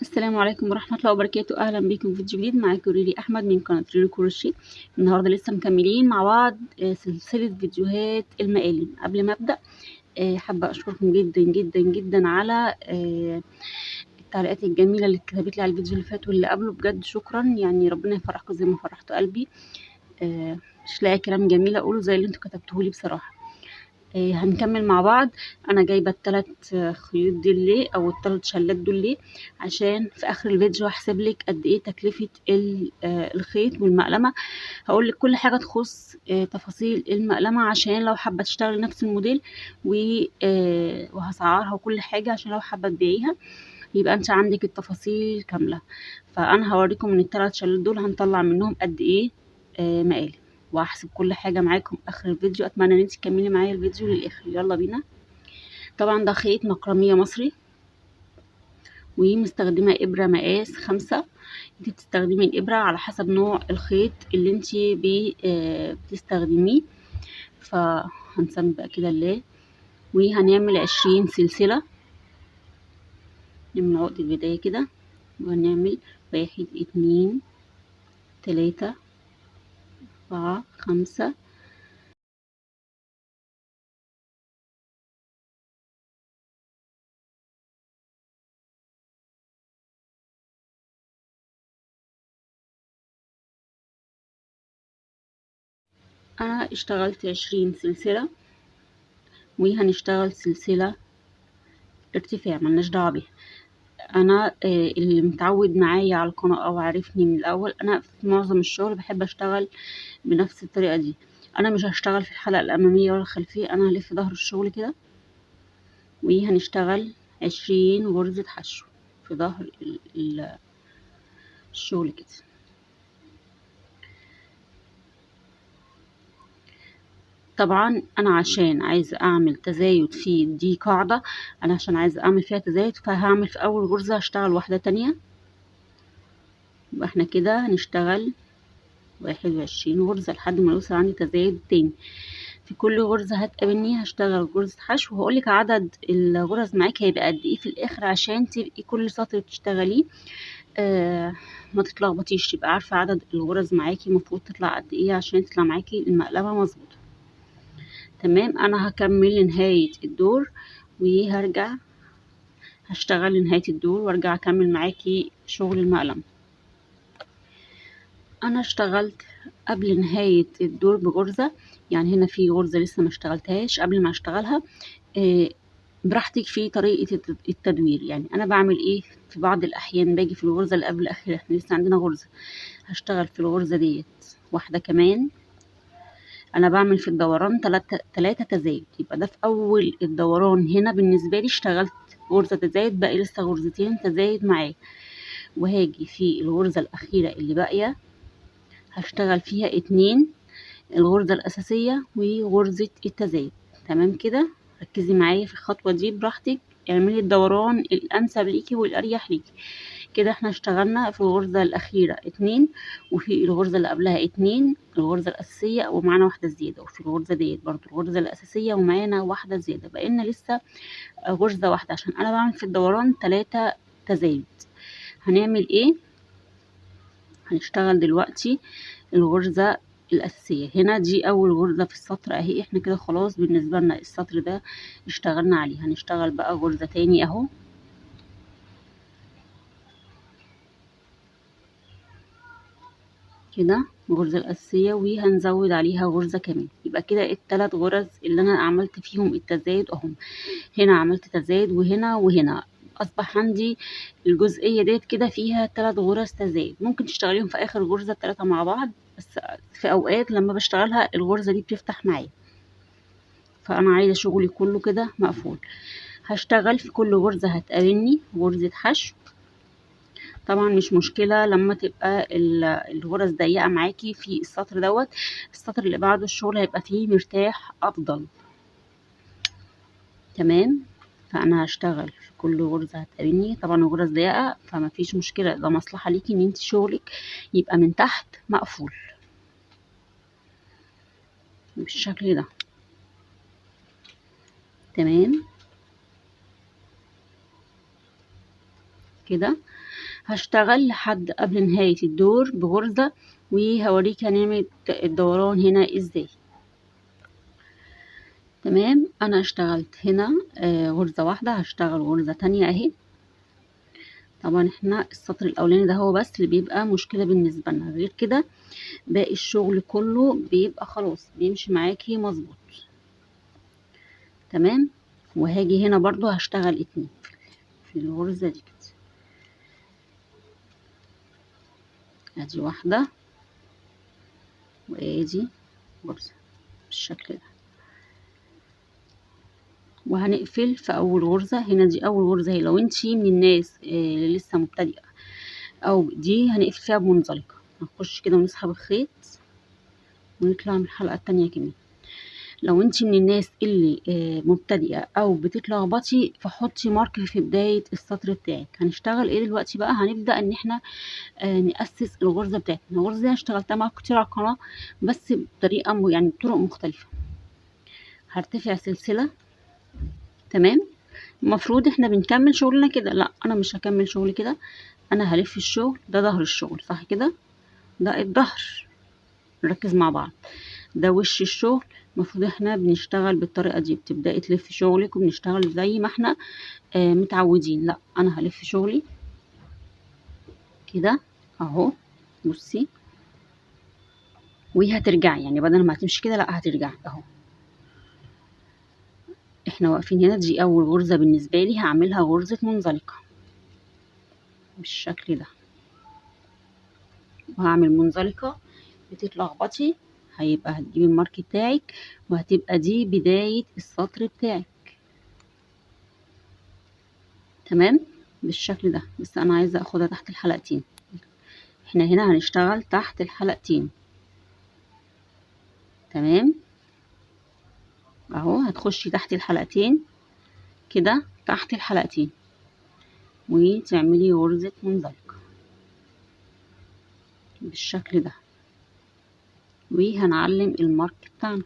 السلام عليكم ورحمة الله وبركاته. أهلا بكم في فيديو جديد، معاكم ريري أحمد من قناة ريري كروشيه. النهاردة لسه مكملين مع بعض سلسلة فيديوهات المقالم. قبل ما أبدأ حابة أشكركم جدا جدا جدا على التعليقات الجميلة اللي اتكتبت لي على الفيديو اللي فات واللي قبله، بجد شكرا، يعني ربنا يفرحكم زي ما فرحتوا قلبي. مش لاقي كلام جميل أقوله زي اللي انتوا كتبتوهولي بصراحة. هنكمل مع بعض. انا جايبه الثلاث خيوط دول ليه، او الثلاث شلات دول ليه؟ عشان في اخر الفيديو هحسب لك قد ايه تكلفة الخيط والمقلمه. هقول لك كل حاجة تخص تفاصيل المقلمه، عشان لو حابة تشتغلي نفس الموديل وهسعرها وكل حاجة، عشان لو حابة تبيعيها يبقى انت عندك التفاصيل كاملة. فانا هوريكم من الثلاث شلات دول هنطلع منهم قد ايه مقالب، وهحسب كل حاجة معاكم اخر الفيديو. اتمنى ان انت تكملي معايا الفيديو للاخر. يلا بينا. طبعا ده خيط مقرميه مصري، ومستخدمه ابره مقاس 5. انت بتستخدمي الابره على حسب نوع الخيط اللي انت بتستخدميه. فهنسمي بقى كده الله، وهنعمل 20 سلسلة. نعمل عقده البداية كده، وهنعمل 1 2 3 4 5. انا اشتغلت 20 سلسلة، وهنشتغل سلسلة ارتفاع ملناش دعوة بيها. انا اللي متعود معايا على القناة او عارفني من الاول، انا في معظم الشغل بحب اشتغل بنفس الطريقة دي. انا مش هشتغل في الحلقة الامامية ولا الخلفية، انا هلف ظهر الشغل كده، وهنشتغل 20 غرزة حشو في ظهر الشغل كده. طبعا انا عشان عايزه اعمل تزايد في دي قاعدة، انا عشان عايزه اعمل فيها تزايد فهعمل في اول غرزه هشتغل واحدة تانية، يبقى احنا كده هنشتغل 21 غرزه لحد ما يوصل عندي تزايد تاني. في كل غرزه هتقابلني هشتغل غرزه حشو، وهقولك عدد الغرز معاكي هيبقى قد ايه في الاخر، عشان تبقي كل سطر بتشتغليه ما تتلخبطيش، تبقى عارفه عدد الغرز معاكي المفروض تطلع قد ايه عشان تطلع معاكي المقلبه مظبوطة. تمام. انا هكمل لنهاية الدور وهرجع هشتغل لنهاية الدور وارجع اكمل معاكي شغل المقلم. انا اشتغلت قبل نهاية الدور بغرزة، يعني هنا في غرزة لسه ما اشتغلتهاش. قبل ما اشتغلها براحتك في طريقة التدوير. يعني انا بعمل ايه في بعض الاحيان، باجي في الغرزة اللي قبل الاخيرة، احنا لسه عندنا غرزة، هشتغل في الغرزة ديت واحدة كمان. انا بعمل في الدوران 3 تزايد، يبقى ده في اول الدوران هنا بالنسبة لي اشتغلت غرزه تزايد، باقي لسه غرزتين تزايد معايا، وهاجي في الغرزه الاخيرة اللي باقية هشتغل فيها 2، الغرزه الاساسية وغرزه التزايد. تمام كده. ركزي معايا في الخطوة دي براحتك، اعملي الدوران الانسب ليكي والاريح ليكي. كده احنا اشتغلنا في الغرزة الأخيرة 2، وفي الغرزة اللي قبلها 2، الغرزة الأساسية ومعانا واحدة زيادة، وفي الغرزة ديت برضو الغرزة الأساسية ومعانا واحدة زيادة، بقينا لسه غرزة واحدة عشان أنا بعمل في الدوران 3 تزايد. هنعمل ايه؟ هنشتغل دلوقتي الغرزة الأساسية هنا، دي أول غرزة في السطر اهي. احنا كده خلاص بالنسبة لنا السطر ده اشتغلنا عليه. هنشتغل بقى غرزة تاني اهو، كده الغرزة الأساسية، وهنزود عليها غرزة كمان. يبقى كده التلات غرز اللي أنا عملت فيهم التزايد اهم. هنا عملت تزايد، وهنا وهنا. أصبح عندي الجزئية ديت كده فيها 3 غرز تزايد. ممكن تشتغليهم في آخر غرزة 3 مع بعض، بس في أوقات لما بشتغلها الغرزة دي بتفتح معايا، فأنا عايزة شغلي كله كده مقفول. هشتغل في كل غرزة هتقابلني غرزة حشو. طبعا مش مشكلة لما تبقى الغرز ضيقة معاكي في السطر دوت، السطر اللي بعده الشغل هيبقى فيه مرتاح افضل. تمام. فانا هشتغل في كل غرزة هتقابلني، طبعا الغرز ضيقة فما فيش مشكلة، ده مصلحة ليكي ان انت شغلك يبقى من تحت مقفول بالشكل ده. تمام كده. هشتغل لحد قبل نهاية الدور بغرزة، وهوريك هنعمل الدوران هنا ازاي. تمام، انا اشتغلت هنا غرزة واحدة، هشتغل غرزة تانية اهي. طبعا احنا السطر الاولاني ده هو بس اللي بيبقى مشكلة بالنسبة لنا، غير كده باقي الشغل كله بيبقى خلاص بيمشي معاكي مظبوط. تمام، وهاجي هنا برضو هشتغل 2 في الغرزة دي كده، ادي واحدة وادي غرزة بالشكل ده، وهنقفل في اول غرزة هنا. دي اول غرزة اهي، لو انتي من الناس اللي لسه مبتدئة او دي هنقفل فيها بمنزلقة، هنخش كده ونسحب الخيط ونطلع من الحلقة التانية كمان. لو انتي من الناس اللي مبتدئة او بتتلخبطي فحطي مارك في بداية السطر بتاعك. هنشتغل ايه دلوقتي بقى؟ هنبدأ ان احنا نأسس الغرزة بتاعتنا. الغرزة دي اشتغلتها معاكم كتير على القناة، بس بطريقة يعني بطرق مختلفة. هرتفع سلسلة. تمام، المفروض احنا بنكمل شغلنا كده، لا انا مش هكمل شغل كده، انا هلف الشغل ده ظهر الشغل صح كده، ده الظهر، نركز مع بعض، ده وش الشغل. المفروض احنا بنشتغل بالطريقة دي، بتبدأي تلفي شغلك وبنشتغل زي ما احنا متعودين. لا انا هلف شغلي كده اهو، بصي، وهترجعي يعني بدل ما هتمشي كده لا هترجعي اهو. احنا واقفين هنا، دي اول غرزة بالنسبة لي هعملها غرزة منزلقة بالشكل ده، وهعمل منزلقة. بتتلخبطي هيبقى هتجيبي المارك بتاعك، وهتبقى دي بداية السطر بتاعك. تمام بالشكل ده، بس انا عايزة اخدها تحت الحلقتين، احنا هنا هنشتغل تحت الحلقتين. تمام اهو، هتخشي تحت الحلقتين كده، تحت الحلقتين، وتعملي غرزة منزلقة بالشكل ده، وهنعلم المارك بتاعنا.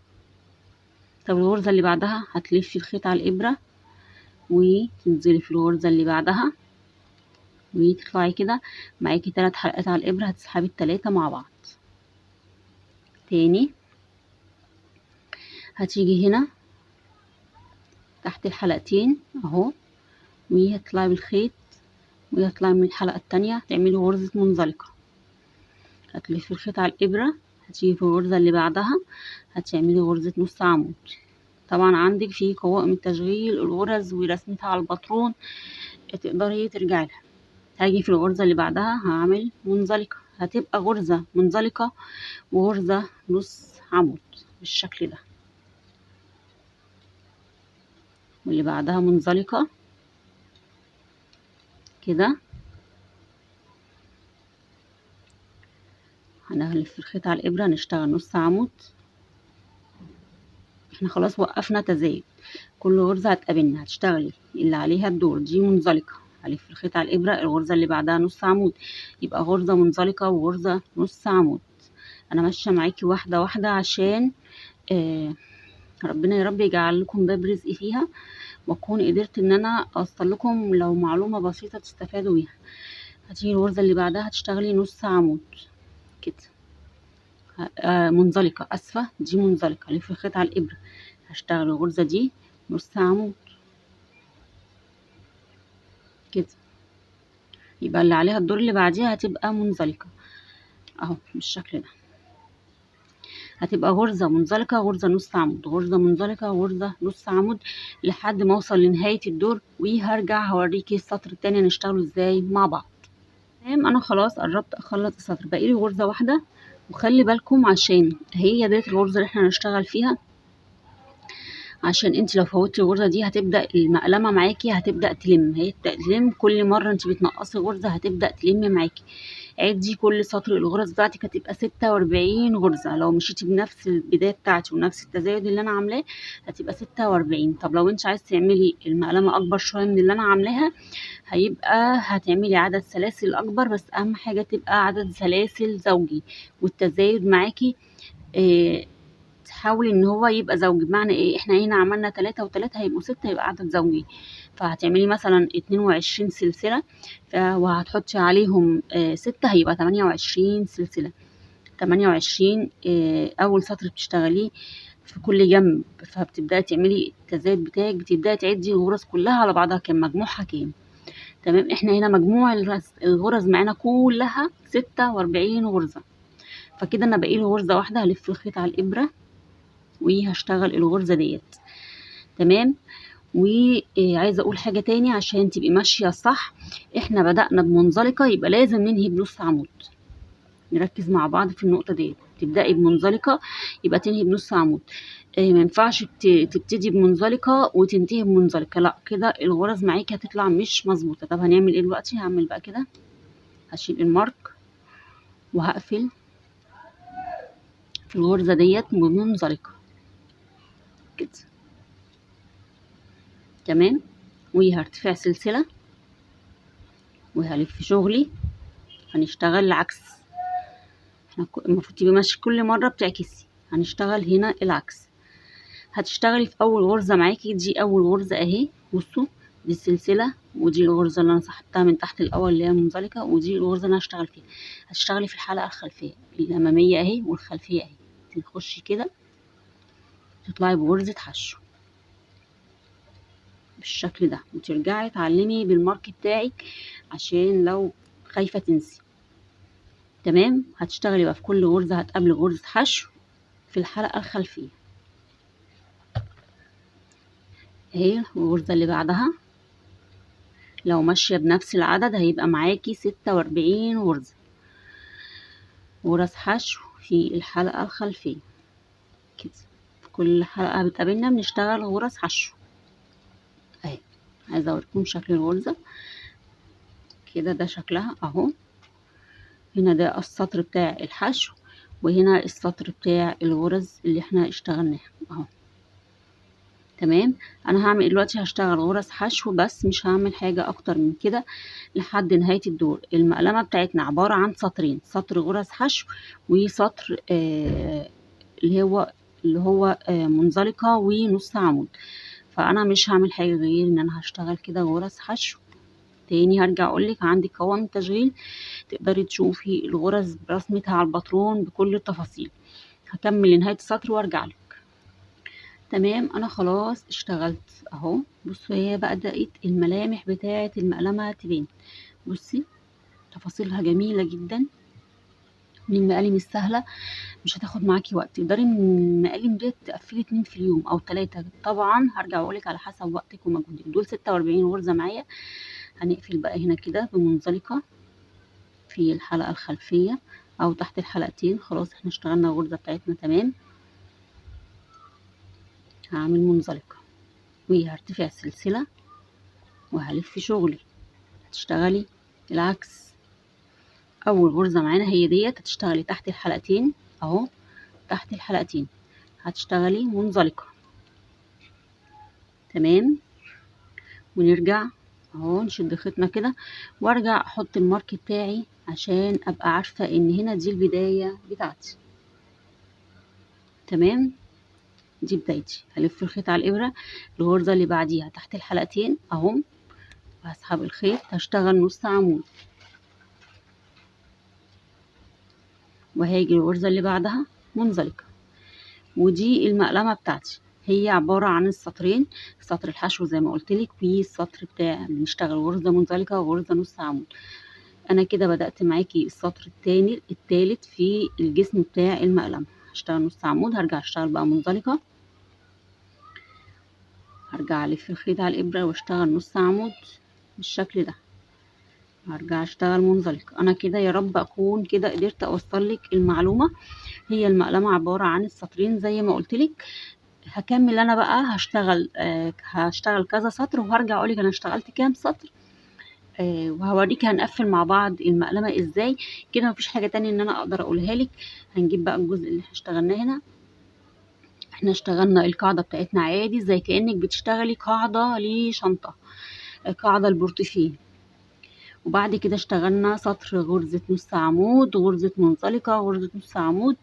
طب الغرزة اللي بعدها هتلفي الخيط على الإبرة وتنزلي في الغرزة اللي بعدها وتطلعي كده، معاكي 3 حلقات على الإبرة، هتسحبي التلاتة مع بعض. تاني هتيجي هنا تحت الحلقتين اهو، وهتطلعي بالخيط وهتطلعي من الحلقة التانية تعملي غرزة منزلقة، هتلفي الخيط على الإبرة، هتيجي في الغرزة اللي بعدها هتعملي غرزة نص عمود. طبعا عندك في قوائم التشغيل الغرز ورسمتها على الباترون تقدري ترجعي لها. هاجي في الغرزة اللي بعدها هعمل منزلقة، هتبقى غرزة منزلقة وغرزة نص عمود بالشكل ده، واللي بعدها منزلقة كده. هنلف الخيط على الإبرة، نشتغل نص عمود. احنا خلاص وقفنا تزايد، كل غرزة هتقابلنا هتشتغلي اللي عليها الدور، دي منزلقة، هلف الخيط على الإبرة، الغرزة اللي بعدها نص عمود، يبقى غرزة منزلقة وغرزة نص عمود. انا ماشية معاكي واحدة واحدة عشان ربنا يا رب يجعل لكم باب رزق فيها، واكون قدرت ان انا اوصل لكم لو معلومة بسيطة تستفادوا بيها. هتيجي الغرزة اللي بعدها هتشتغلي نص عمود كده، منزلقة، اسفة دي منزلقة، لف الخيط على الإبرة، هشتغل الغرزة دي نص عمود كده، يبقى اللي عليها الدور اللي بعديها هتبقى منزلقة اهو بالشكل ده. هتبقى غرزة منزلقة، غرزة نص عمود، غرزة منزلقة، غرزة نص عمود، لحد ما اوصل لنهاية الدور، وهرجع هوريكي السطر التاني هنشتغله ازاي مع بعض. تمام، انا خلاص قربت اخلص السطر، باقي لي غرزة واحدة، وخلي بالكم عشان هي ديت الغرزة اللي احنا هنشتغل فيها، عشان انت لو فوتي الغرزة دي هتبدأ المقلمة معاكي، هتبدأ تلم، هي تلم كل مرة انت بتنقصي غرزة هتبدأ تلم معاكي. عدي كل سطر الغرز بتاعتك هتبقى 46 غرزة، لو مشيتي بنفس البداية بتاعتي ونفس التزايد اللي انا عاملاه هتبقى 46. طب لو انت عايز تعملي المقلمة اكبر شوية من اللي انا عاملاها هيبقى هتعملي عدد سلاسل اكبر، بس اهم حاجة تبقى عدد سلاسل زوجي، والتزايد معاكي بتحاولي ان هو يبقى زوجي. بمعنى ايه؟ احنا هنا عملنا 3 و3 هيبقوا 6، يبقى عدد زوجي. فهتعملي مثلا 22 سلسلة وهتحطي عليهم 6، هيبقى 28 سلسلة. 28 اول سطر بتشتغليه في كل جنب، فبتبداي تعملي التزايد بتاعك، بتبداي تعدي الغرز كلها على بعضها كام، مجموعها كام. تمام. احنا هنا مجموع الغرز معانا كلها 46 غرزة، فكده انا باقي لي غرزة واحدة. هلف الخيط على الابرة وهشتغل الغرزة ديت. تمام. وعايزة اقول حاجة تاني عشان تبقي ماشية صح. احنا بدأنا بمنزلقة، يبقى لازم ننهي بنص عمود. نركز مع بعض في النقطة ديت. تبدأي بمنزلقة يبقى تنهي بنص عمود. ما ينفعش تبتدي بمنزلقة وتنتهي بمنزلقة، لا كده الغرز معاكي هتطلع مش مظبوطة. طب هنعمل ايه دلوقتي؟ هعمل بقى كده، هشيل المارك وهقفل في الغرزة ديت بمنزلقة كده. تمام. وهرتفع سلسلة وهلف شغلي. هنشتغل العكس، احنا المفروض تبقي ماشية كل مرة بتعكسي، هنشتغل هنا العكس. هتشتغلي في اول غرزة معاكي، دي اول غرزة اهي، بصوا دي السلسلة ودي الغرزة اللي انا سحبتها من تحت الاول اللي هي منزلقة، ودي الغرزة اللي انا هشتغل فيها. هتشتغلي في الحلقة الخلفية الامامية اهي والخلفية اهي، تخشي كده تطلعي بغرزة حشو بالشكل ده، وترجعي تعلمي بالمارك بتاعك عشان لو خايفة تنسي. تمام. هتشتغلي بقى في كل غرزة هتقابلي غرزة حشو في الحلقة الخلفية اهي. الغرزة اللي بعدها لو ماشية بنفس العدد هيبقى معاكي 46 غرزة، غرز حشو في الحلقة الخلفية كده. في كل حلقة بتقابلنا بنشتغل غرز حشو اهي. عايزة اوريكم شكل الغرزة كده، ده شكلها اهو. هنا ده السطر بتاع الحشو، وهنا السطر بتاع الغرز اللي احنا اشتغلناها اهو. تمام. انا هعمل دلوقتي هشتغل غرز حشو بس، مش هعمل حاجة اكتر من كده لحد نهاية الدور. المقلمة بتاعتنا عبارة عن سطرين، سطر غرز حشو وسطر اللي هو منزلقة ونص عمود. فانا مش هعمل حاجة غير ان انا هشتغل كده غرز حشو. تاني هرجع اقولك عندك قوائم تشغيل تقدري تشوفي الغرز برسمتها على الباترون بكل التفاصيل. هكمل لنهاية السطر وارجع لك. تمام. انا خلاص اشتغلت اهو. بصوا هي بقى بدأت الملامح بتاعه المقلمه تبان، بصي تفاصيلها جميلة جدا. من المقالم السهلة، مش هتاخد معاكي وقت. تقدري من المقالم ديت تقفلي 2 في اليوم او 3، طبعا هرجع اقولك على حسب وقتك ومجهودك. دول 46 غرزه معايا. هنقفل بقى هنا كده بمنزلقه في الحلقة الخلفية او تحت الحلقتين. خلاص احنا اشتغلنا الغرزه بتاعتنا. تمام. هعمل منزلقه وهرتفع السلسلة وهلف شغلي. هتشتغلي العكس، اول غرزه معانا هي ديت، هتشتغلي تحت الحلقتين اهو، تحت الحلقتين هتشتغلي منزلقه. تمام. ونرجع اهو نشد خيطنا كده، وارجع احط المارك بتاعي عشان ابقى عارفه ان هنا دي البداية بتاعتي. تمام. دي بدايتي. هلف الخيط على الابره، الغرزه اللي بعديها تحت الحلقتين اهو، وهسحب الخيط هشتغل نص عمود، وهاجي الغرزه اللي بعدها منزلقه. ودي المقلمه بتاعتي، هي عبارة عن السطرين، سطر الحشو زي ما قلت لك، والسطر بتاع بنشتغل غرزه منزلقه وغرزه نص عمود. انا كده بدات معاكي السطر الثاني الثالث في الجسم بتاع المقلمه. هشتغل نص عمود، هرجع اشتغل بقى منزلقه، هرجع الف الخيط على الابره واشتغل نص عمود بالشكل ده، هرجع اشتغل منزلقه. انا كده يا رب اكون كده قدرت اوصل لك المعلومة. هي المقلمه عبارة عن السطرين زي ما قلت لك. هكمل انا بقى، هشتغل كذا سطر وهرجع اقولك انا اشتغلت كام سطر، وهوريك هنقفل مع بعض المقلمه ازاي. كده مفيش حاجة تانية ان انا اقدر اقولها لك. هنجيب بقى الجزء اللي احنا اشتغلناه هنا. احنا اشتغلنا القاعدة بتاعتنا عادي زي كانك بتشتغلي قاعدة لشنطه، قاعدة البورتفيه. وبعد كده اشتغلنا سطر غرزه نص عمود، غرزه منزلقه، غرزه نص عمود،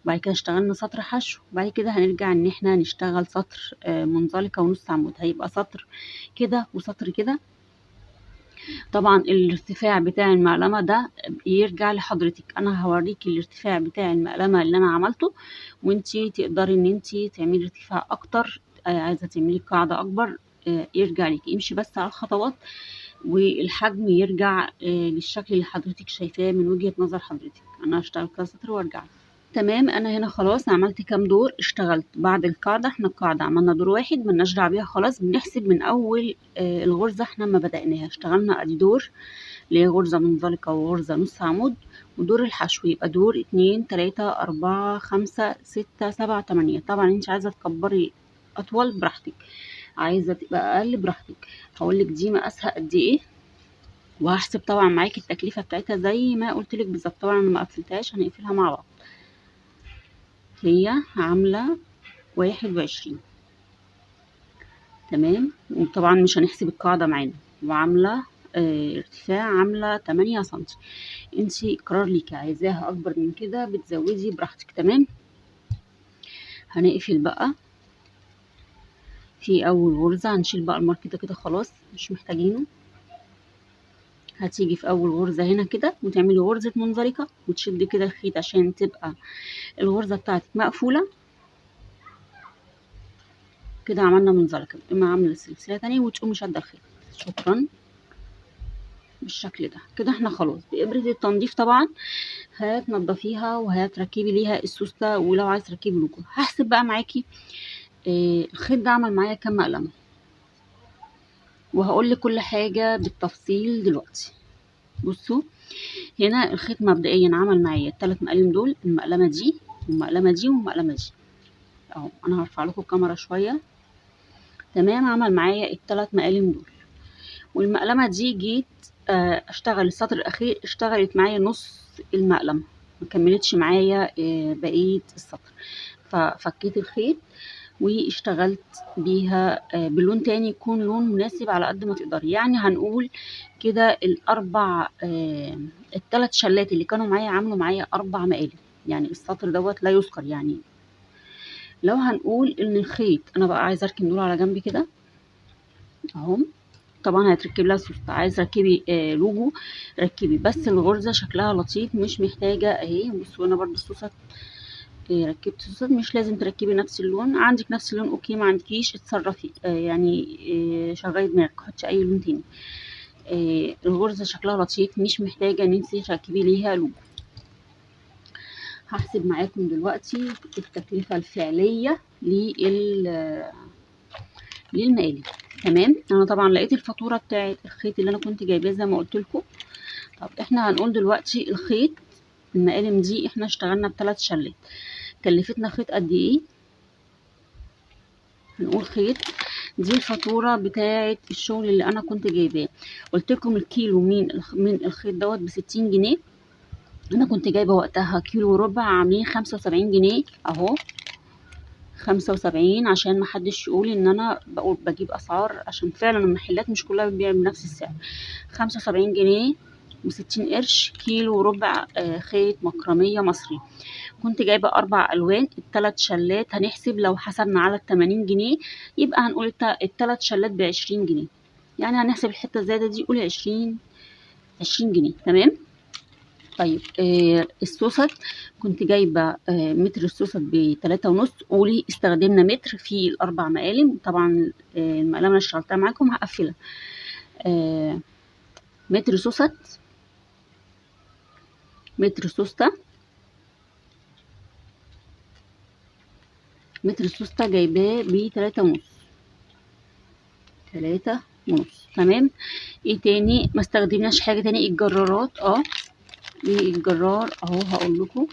وبعد كده اشتغلنا سطر حشو، وبعد كده هنرجع ان احنا نشتغل سطر منزلقه ونص عمود. هيبقى سطر كده وسطر كده. طبعا الارتفاع بتاع المقلمه ده يرجع لحضرتك، انا هوريكي الارتفاع بتاع المقلمه اللي انا عملته، وانتي تقدري ان انتي تعملي ارتفاع اكتر، عايزه تعملي قاعدة اكبر، يرجع ليكي. امشي بس على الخطوات، والحجم يرجع للشكل اللي حضرتك شايفاه من وجهة نظر حضرتك. انا هشتغل كده سطر وارجع. تمام، انا هنا خلاص عملت كام دور، اشتغلت بعد القاعدة. احنا القاعدة عملنا دور واحد ملناش دعوه بيها خلاص، بنحسب من اول الغرزه احنا ما بدأناها. اشتغلنا ادي دور اللي هي غرزه منزلقه وغرزه نص عمود، ودور الحشو، يبقى دور 2 3 4 5 6 7 8. طبعا انت عايزه تكبري اطول براحتك، عايزه تبقى اقل براحتك. هقولك دي مقاسها قد ايه، وهحسب طبعا معاكي التكلفة بتاعتها زي ما قلتلك بالظبط. طبعا انا ما قفلتهاش، هنقفلها مع بعض. هي عامله 21، تمام، وطبعا مش هنحسب القاعدة معانا. وعامله ارتفاع عامله 8 سنتي. انتي قرار ليكي، عايزاها اكبر من كده بتزودي براحتك. تمام، هنقفل بقى في اول غرزه، هنشيل بقى المارك ده كده خلاص مش محتاجينه. هتيجي في اول غرزه هنا كده وتعملي غرزه منزلقه، وتشدي كده الخيط عشان تبقى الغرزه بتاعتك مقفولة كده. عملنا منزلقه، تقومي عامله سلسلة تانية وتقومي شاده الخيط. شكرا، بالشكل ده كده احنا خلاص. بإبرة التنظيف طبعا هتنضفيها وهتركبي ليها السوسته، ولو عايز تركبي لوجو. هحسب بقى معاكي الخيط ده عمل معايا كام مقلمه، وهقول لك كل حاجة بالتفصيل دلوقتي. بصوا هنا الخيط مبدئيا عمل معايا الثلاث مقالم دول، المقلمه دي والمقلمه دي والمقلمه دي اهو. انا هرفع لكم الكاميرا شوية. تمام، عمل معايا الثلاث مقالم دول. والمقلمه دي جيت اشتغل السطر الاخير، اشتغلت معايا نص المقلمه، ما كملتش معايا بقية السطر، ففكيت الخيط واشتغلت بيها بلون تاني يكون لون مناسب على قد ما تقدري. يعني هنقول كده الاربع الثلاث شلات اللي كانوا معايا عملوا معايا 4 مقالب، يعني السطر دوت لا يذكر. يعني لو هنقول ان الخيط، انا بقى عايزه اركن دول على جنب كده اهو. طبعا هتركب لها سوسته، عايزه تركبي لوجو ركبي، بس الغرزه شكلها لطيف مش محتاجه اهي. بصوا انا برضو السوسته ركبت سوست، مش لازم تركبي نفس اللون، عندك نفس اللون okay، ما عندكيش اتصرفي، يعني شغلي دماغك، حطي اي لون تاني. الغرزه شكلها لطيف مش محتاجه ان انت تركبي ليها لوجو. هحسب معاكم دلوقتي التكلفة الفعلية للمقالب. تمام، انا طبعا لقيت الفاتورة بتاعه الخيط اللي انا كنت جايباه زي ما قلت لكم. طب احنا هنقول دلوقتي الخيط المقالم دي احنا اشتغلنا ب3 شلات، كلفتنا خيط قد ايه؟ هنقول خيط، دي الفاتورة بتاعه الشغل اللي انا كنت جايباه. قلت لكم الكيلو من الخيط دوت ب60 جنيه، انا كنت جايبه وقتها كيلو وربع، عاملين 75 جنيه اهو، 75، عشان ما حدش يقول ان انا بقول بجيب اسعار، عشان فعلا المحلات مش كلها بتبيع بنفس السعر. 75 جنيه و60 قرش كيلو وربع خيط مكرميه مصري. كنت جايبه 4 الوان، ال3 شلات هنحسب لو حسبنا على 80 جنيه يبقى هنقول ال3 شلات ب20 جنيه، يعني هنحسب الحتة الزايدة دي قولي 20 جنيه. تمام. طيب السوست كنت جايبه متر السوست ب3.5، قولي استخدمنا متر في ال4 مقالم. طبعا المقلمه اللي اشتغلتها معاكم هقفلها. متر سوست، متر سوسته، متر سوسته جايباه ب3.5، 3.5. تمام. ايه تاني؟ ما استخدمناش حاجة تاني. الجرارات، الجرار اهو هقول لكم،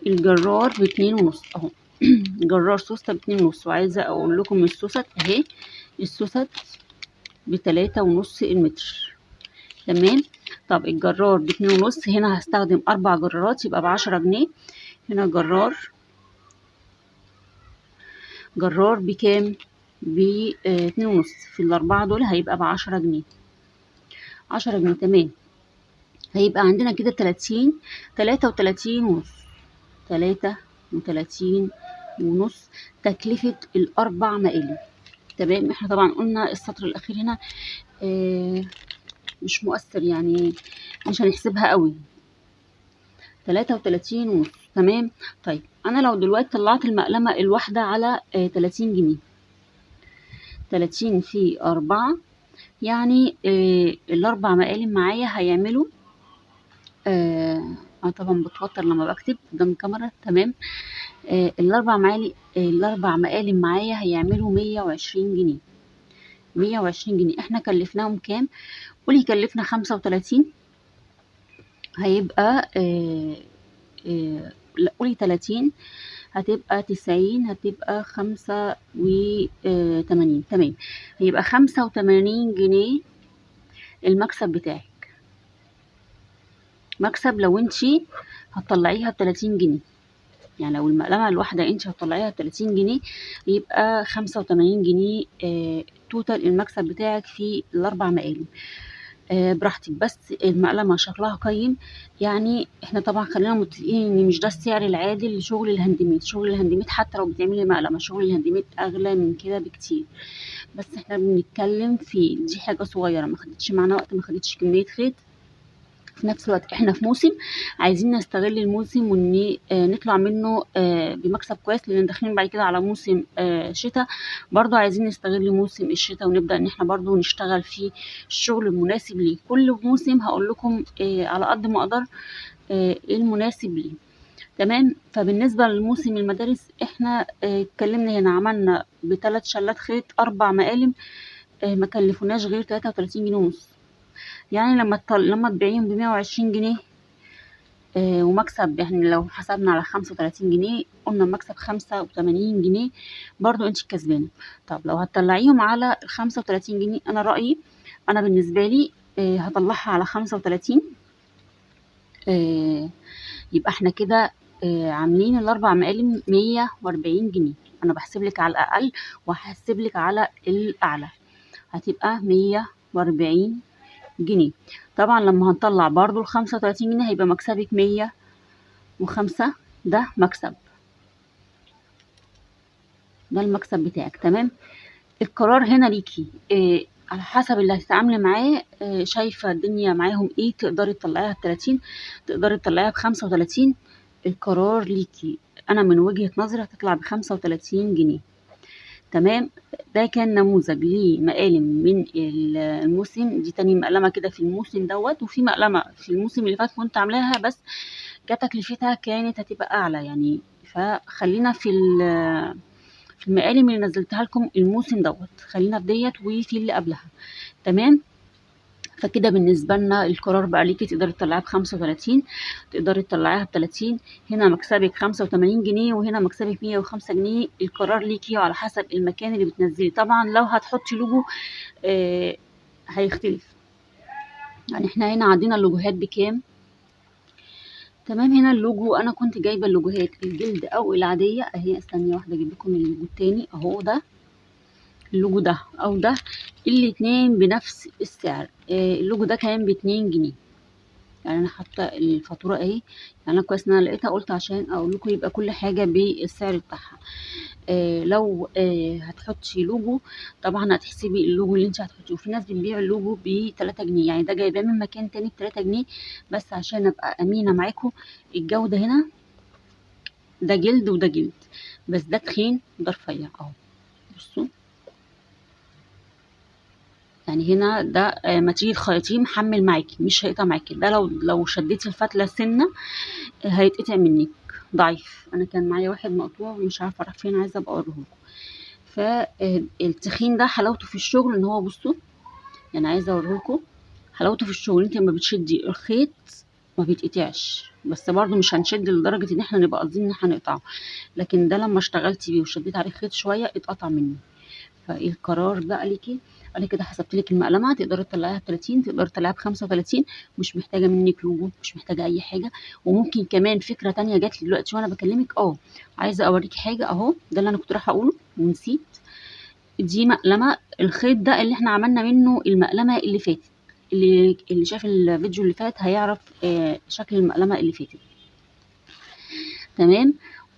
الجرار ب2.5 اهو، جرار سوسته ب2.5. وعايزه اقول لكم السوست اهي، السوست ب3.5 المتر. تمام. طب الجرار ب2.5، هنا هستخدم 4 جرارات يبقى ب10 جنيه. هنا جرار بكام؟ ب2.5، في ال4 دول هيبقى ب10 جنيه، 10 جنيه. تمام. هيبقى عندنا كده 33.5، 33.5 تكلفة الأربع مقالم. تمام. احنا طبعا قلنا السطر الأخير هنا مش مؤثر، يعني مش هنحسبها قوي. 33.5. تمام. طيب انا لو دلوقتي طلعت المقلمة الواحدة على 30 جنيه، 30 في 4، يعني الاربع مقالم معايا هيعملوا انا طبعا بتوتر لما بكتب قدام الكاميرا. تمام. الاربع مقالم معايا هيعملوا 120 جنيه. 120 جنيه. احنا كلفناهم كام؟ قولي كلفنا 35، هيبقى لا قولي 30، هتبقى 90، هتبقى 85. تمام. هيبقى 85 جنيه المكسب بتاعك، مكسب لو انتي هتطلعيها ب30 جنيه. يعني لو المقلمة الواحدة انتي هتطلعيها ب30 جنيه يبقى 85 جنيه total المكسب بتاعك في الاربع مقالم. براحتك، بس المقلمة شكلها قيم. يعني احنا طبعا خلينا متفقين ان مش ده السعر العادل لشغل ال handmade. شغل ال handmade حتى لو بتعملي مقلمة، شغل ال handmade اغلى من كده بكتير، بس احنا بنتكلم في دي حاجة صغيرة، ما خدتش معانا وقت، ما خدتش كمية خيط. في نفس الوقت احنا في موسم عايزين نستغل الموسم وان نطلع منه بمكسب كويس، لان داخلين بعد كده على موسم شتاء، برضو عايزين نستغل موسم الشتاء ونبدأ ان احنا برضو نشتغل فيه الشغل المناسب ليه. كل موسم هقول لكم على قد ما اقدر ايه المناسب ليه. تمام. فبالنسبة لموسم المدارس احنا اتكلمنا هنا، عملنا ب3 شلات خيط 4 مقالم، ما كلفوناش غير 33 جنيه ونص. يعني لما تبيعيهم ب120 جنيه ومكسب، يعني لو حسبنا على 35 جنيه قلنا المكسب 85 جنيه، برضو انت كسبانه. طب لو هتطلعيهم على 35 جنيه، انا رأيي، انا بالنسبة لي هطلعها على 35، يبقى احنا كده عاملين الاربع مقالم 140 جنيه. انا بحسب لك على الاقل وهحسب لك على الاعلى، هتبقى 140 جنيه. طبعا لما هنطلع برضو 35 جنيه هيبقى مكسبك 105، ده مكسب، ده المكسب بتاعك. تمام. القرار هنا ليكي، على حسب اللي هتتعاملي معاه. شايفه الدنيا معاهم ايه، تقدري تطلعيها ب30، تقدري تطلعيها ب35، القرار ليكي. انا من وجهة نظري هتطلع ب35 جنيه. تمام. ده كان نموذج لمقالم من الموسم، دي تاني مقلمة كده في الموسم دوت، وفي مقلمة في الموسم اللي فات كنت عاملاها بس كتكلفتها كانت هتبقى اعلى يعني. فخلينا في المقالم اللي نزلتها لكم الموسم دوت، خلينا في ديت وفي اللي قبلها. تمام. فكده بالنسبة لنا القرار بقى ليكي، تقدري تطلعيها ب35، تقدري تطلعيها ب30. هنا مكسبك 85 جنيه وهنا مكسبك 105 جنيه. القرار ليكي وعلى حسب المكان اللي بتنزلي. طبعا لو هتحطي لوجو هيختلف، يعني احنا هنا عندنا اللوجوهات بكام. تمام. هنا اللوجو انا كنت جايبه اللوجوهات الجلد او العادية اهي، استني واحدة اجيب لكم اللوجو التاني اهو، ده اللوجو ده او ده، الاتنين بنفس السعر. اللوجو ده كان ب2 جنيه، يعني انا حاطه الفاتورة اهي، يعني انا كويس ان انا لقيتها قلت عشان اقول لكم يبقى كل حاجة بالسعر بتاعها. لو هتحطي لوجو طبعا هتحسبي اللوجو اللي انت هتحطيه. في ناس بتبيع اللوجو ب 3 جنيه، يعني ده جايباه من مكان تاني ب 3 جنيه، بس عشان ابقى امينه معاكم الجودة هنا ده جلد وده جلد، بس ده تخين وده رفيع اهو. بصوا يعني هنا ده ما تيجي تخيطيه محمل معاكي، مش هيقطع معاكي. ده لو شديتي الفتله سنة هيتقطع منك، ضعيف. انا كان معايا واحد مقطوع ومش عارفه راح فين، عايزه ابقى اوريه لكم. فالتخين ده حلاوته في الشغل ان هو بصوا، يعني عايزه اوريه لكم حلاوته في الشغل. انت لما بتشدي الخيط ما بيتقطعش، بس برضو مش هنشد لدرجة ان احنا نبقى قاصدين ان احنا هنقطعه، لكن ده لما اشتغلتي بيه وشديت عليه خيط شوية اتقطع مني. فالقرار بقى ليكي. انا كده حسبت لك المقلمه، تقدري تطلعيها ب 30، تقدري تطلعيها ب 35، مش محتاجه منك لوجو، مش محتاجه اي حاجة. وممكن كمان فكرة تانية جات لي دلوقتي وانا بكلمك، عايزه اوريكي حاجة اهو، ده اللي انا كنت رايحة اقوله ونسيت. دي مقلمه الخيط ده اللي احنا عملنا منه المقلمه اللي فاتت، اللي شاف الفيديو اللي فات هيعرف شكل المقلمه اللي فاتت. تمام.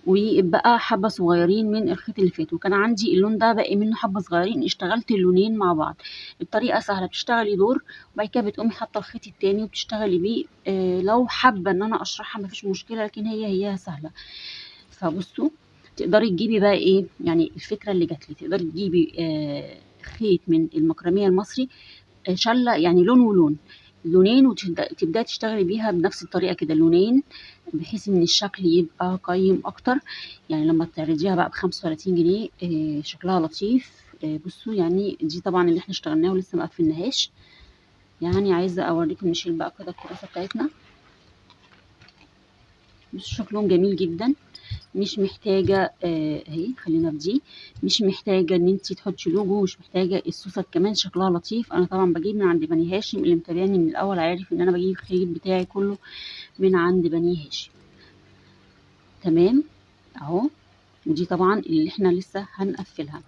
وبقى حبه صغيرين من الخيط اللي فات، وكان عندي اللون ده باقي منه حبه صغيرين، اشتغلت اللونين مع بعض. الطريقة سهلة، بتشتغلي دور وبعد كده بتقومي حاطه الخيط التاني وبتشتغلي بيه. لو حابة ان انا اشرحها مفيش مشكلة، لكن هي سهلة. فبصوا تقدري تجيبي بقى ايه، يعني الفكرة اللي جات لي، تقدري تجيبي خيط من المكرميه المصري، شله يعني لون ولون، لونين، وتبداي تشتغلي بيها بنفس الطريقة كده لونين، بحيث ان الشكل يبقى قيم اكتر. يعني لما تعرضيها بقى ب35 جنيه شكلها لطيف. بصوا يعني دي طبعا اللي احنا اشتغلناها ولسه ما قفلناهاش. يعني عايزه اوريكم، نشيل بقى كده الكراسة بتاعتنا. بصوا شكلهم جميل جدا، مش محتاجه اهي، خلينا في دي، مش محتاجه ان انت تحطي لوجو، مش محتاجه السوست كمان شكلها لطيف. انا طبعا بجيب من عند بني هاشم، اللي متابعني من الاول عارف ان انا بجيب الخيط بتاعي كله من عند بني هاشم. تمام اهو، ودي طبعا اللي احنا لسه هنقفلها.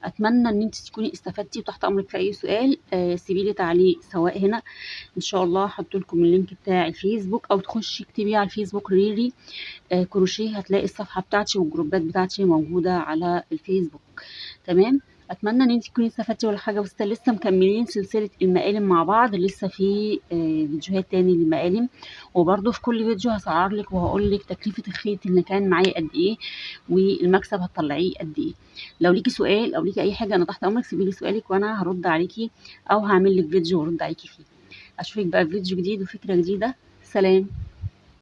اتمنى ان انت تكوني استفدتي، وتحت امرك في اي سؤال. سيبي لي تعليق سواء هنا ان شاء الله هحط لكم ال link بتاع الفيسبوك، او تخشي اكتبي على الفيسبوك ريري كروشيه، هتلاقي الصفحة بتاعتي والجروبات بتاعتي موجودة على الفيسبوك. تمام، اتمنى ان انت تكوني استفدتي ولا حاجة. بس لسه مكملين سلسلة المقالم مع بعض، لسه في فيديوهات تاني للمقالم، وبرده في كل فيديو هسعر لك وهقول لك تكلفة الخيط اللي كان معايا قد ايه، والمكسب هتطلعيه قد ايه. لو ليكي سؤال او ليكي اي حاجة انا تحت امرك، سيبي لي سؤالك وانا هرد عليكي، او هعمل لك فيديو وارد عليكي فيه. اشوفك بقى في فيديو جديد وفكره جديدة. سلام.